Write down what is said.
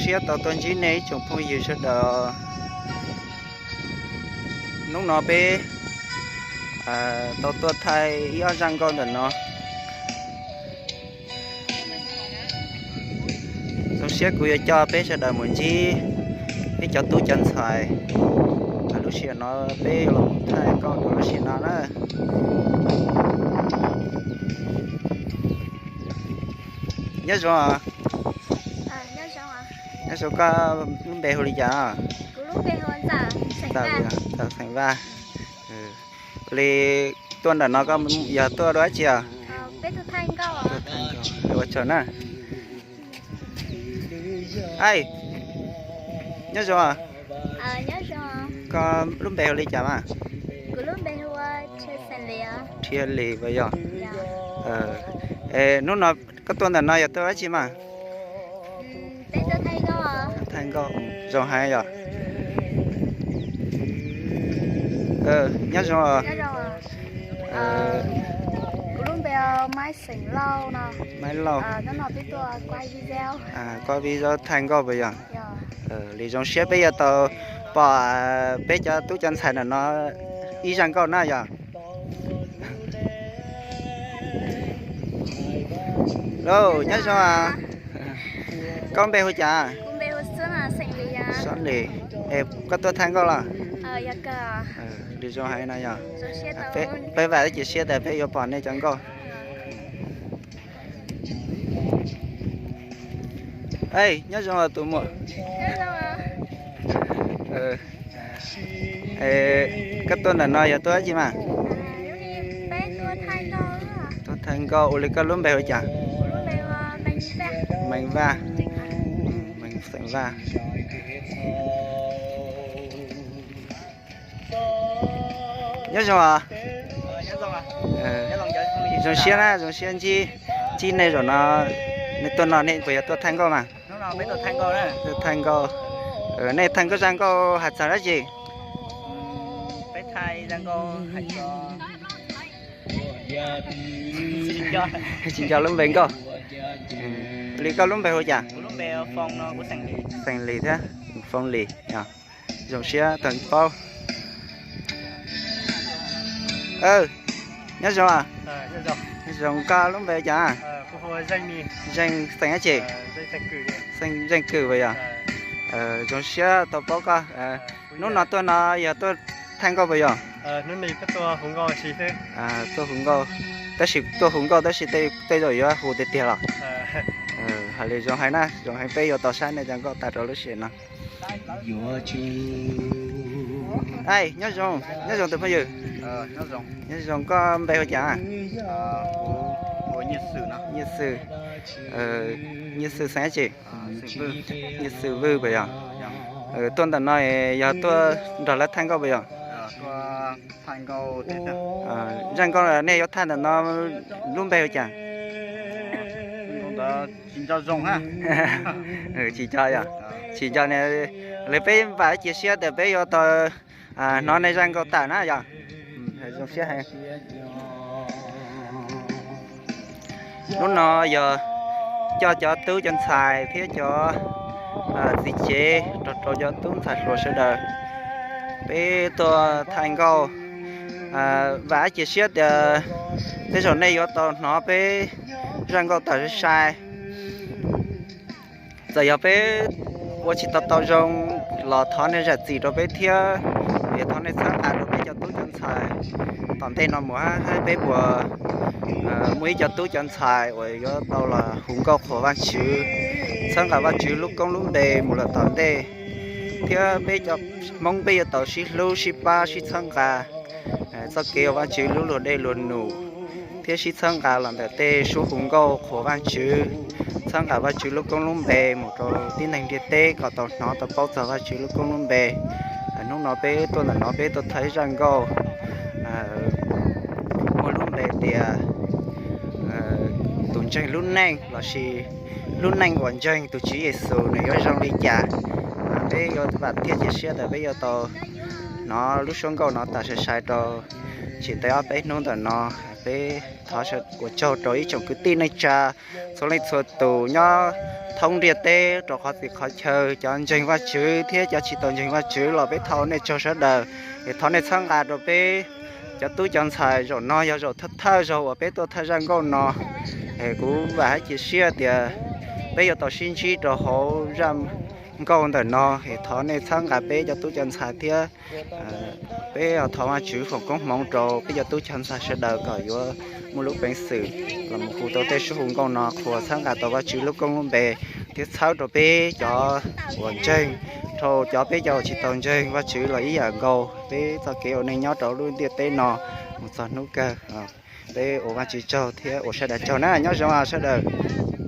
Siab tau tuaj ntsib nej ib tsoom phooj ywg sawv daws. Hnub no peb tau tuaj thaij ib ob zaj nkauj ntawm no. Zoo siab kuv yuav coj peb sawv daws mus ntsib peb cov tub cov ntxhais. Lub sij hawm no peb los thaij nkauj rau lub sij hawm no na. Nyob zoo. Nyob zoo, koj lub npe hu li cas? Ntxawm Xeem Vaj. Li tuaj ntawm no koj yog tuaj dua dab tsi os? Ua tsaug na. Nyob zoo. Koj lub npe hu li cas mas? Rhia Lis puas yog? Hnub no koj tuaj ntawm no yog tuaj dab tsi mas? Thaij nkauj zoo heev yom. Nyob zoo. Maiv Lauj. Kuaj video thaij nkauj puas yog? Li zoo siab peb yuav tau pom peb cov tub cov ntxhais ntawm no ib zaj nkauj na yog. Lauj, nyob zoo. Koj npe hu cas? Xob Lis. Koj tuaj thaij nkauj los? Li zoo heev no yog. Peb vam ib cia siab tias peb yuav pom nej cov nkauj. Nyob zoo tus muam. Koj tuaj ntawm no yog tuaj dab tsi mas? Tuaj thaij nkauj. Ua li koj lub npe hu cas? Meej Vaj. Meej Xeem Vaj. Nyob zoo os. Zoo siab na, zoo siab ntsib, ntsib nej zaum no. Nej tuaj no nej puas yog tuaj thaij nkauj mas? Tuaj thaij nkauj. Nej thaij nkauj zaj nkauj hais txog dab tsi? Tsis nco lub npe nkauj. Li koj lub npe hu cas? Xeem Lis thiab. Foom Lis. Zoo siab tau paub. Nyob zoo. Zoo, koj lub npe hu cas? Zeej, xeem dab tsi? Zeej Kwm puas yog? Zoo siab tau paub koj. Hnub no tuaj no yog tuaj thaij nkauj puas yog? Tuaj hu nkauj, tab sis tuaj hu nkauj tab sis tej zaum yuav hu tiag tiag los? Hais li zoo heev na, zoo heev peb yuav tau saib nej cov nkauj tas rau lub sij hawm no. Nyob zoo, nyob zoo tus phooj ywg. Nyob zoo, koj npe hu cas? Nyiaj Xwm, Nyiaj Xwm xeem dab tsi? Nyiaj Xwm Vwj puas yog? Tuaj ntawm no yog tuaj nrog lawv thaij nkauj puas yog? Zaj nkauj nej yuav thaij ntawm no lub npe hu cas? Tsis nco yog? Tsis nco ne, li peb vam ib cia siab tias peb yuav tau hnov nej zaj nkauj tawm na yog. Zoo siab heev. Hnub no yog coj cov tub cov ntxhais thiab cov txiv tsev rau rau cov tub ntxhais hluas sawv daws, peb tuaj thaij nkauj. Vam ib cia siab tias tej zaum nej yuav tau hnov peb zaj nkauj tawm sai sai. Txawm yog peb ua tsis tau tau zoo los thov nej zam txim rau peb thiab, yog thov nej txhawb nqa rau peb cov tub cov ntxhais tom ntej no mus, peb puas muaj ib cov tub cov ntxhais uas yuav tau los hu nkauj qhuas Vajtswv, txhawb nqa Vajtswv lub koob lub npe mus lawm tom ntej. Thiab peb cov Hmoob peb yuav tau sib hlub sib pab sib txhawb nqa txoj kev ua Vajtswv lub luag dej luag num, thiab sib txhawb nqa los ntawm tej suab hu nkauj qhuas Vajtswv, txhawb nqa Vajtswv lub koob lub npe mus rau tib neeg ntiaj teb kom tau hnov tau paub txog Vajtswv lub koob lub npe. Hnub no peb tuaj ntawm no peb tuaj thaij zaj nkauj muaj lub npe tias tus ntseeg lub neej lossis lub neej uas ntseeg tus Tswv Yexus nws yuav zoo li cas. Peb yuav vam thiab cia siab tias peb yuav tau hnov lub suab nkauj no tawm sai sai rau tsis ntev ob peb hnub ntawm no. Peb thov ua tsaug rau ib tsoom kwv tij neej tsa txhua leej txhua tus nyob thoob ntiaj teb rau qhov txhia qhov chaw, cov ntseeg Vajtswv thiab cov tsis tau ntseeg Vajtswv los peb thov nej tsaug sawv daws. Es thov nej txhawb nqa rau peb cov tub cov ntxhais. Zaum no yog zaum thawj thawj zaug uas peb tuaj thawj zaj nkauj no. Es kuv vam thiab cia siab tias peb yuav tau sib ntsib rau hauv zaj nkauj ntawm no. Es thov nej txhawb nqa peb cov tub cov ntxhais thiab peb thov Vajtswv foom koob hmoov rau peb cov tub cov ntxhais sawv daws kom yuav muaj lub peev xwm los mus hu tau tej suab hu nkauj no, qhuas txhawb nqa tau Vajtswv lub koob lub npe, thiab txhawb rau peb cov uas ntseeg, rau cov peb cov uas tsis tau ntseeg Vajtswv los ib yam nkaus, peb txoj kev ua neej nyob rau lub ntiaj teb no mus txog hnub kawg. Peb ua Vajtswv tsaug thiab ua sawv daws tsaug na, nyob zoo sawv daws.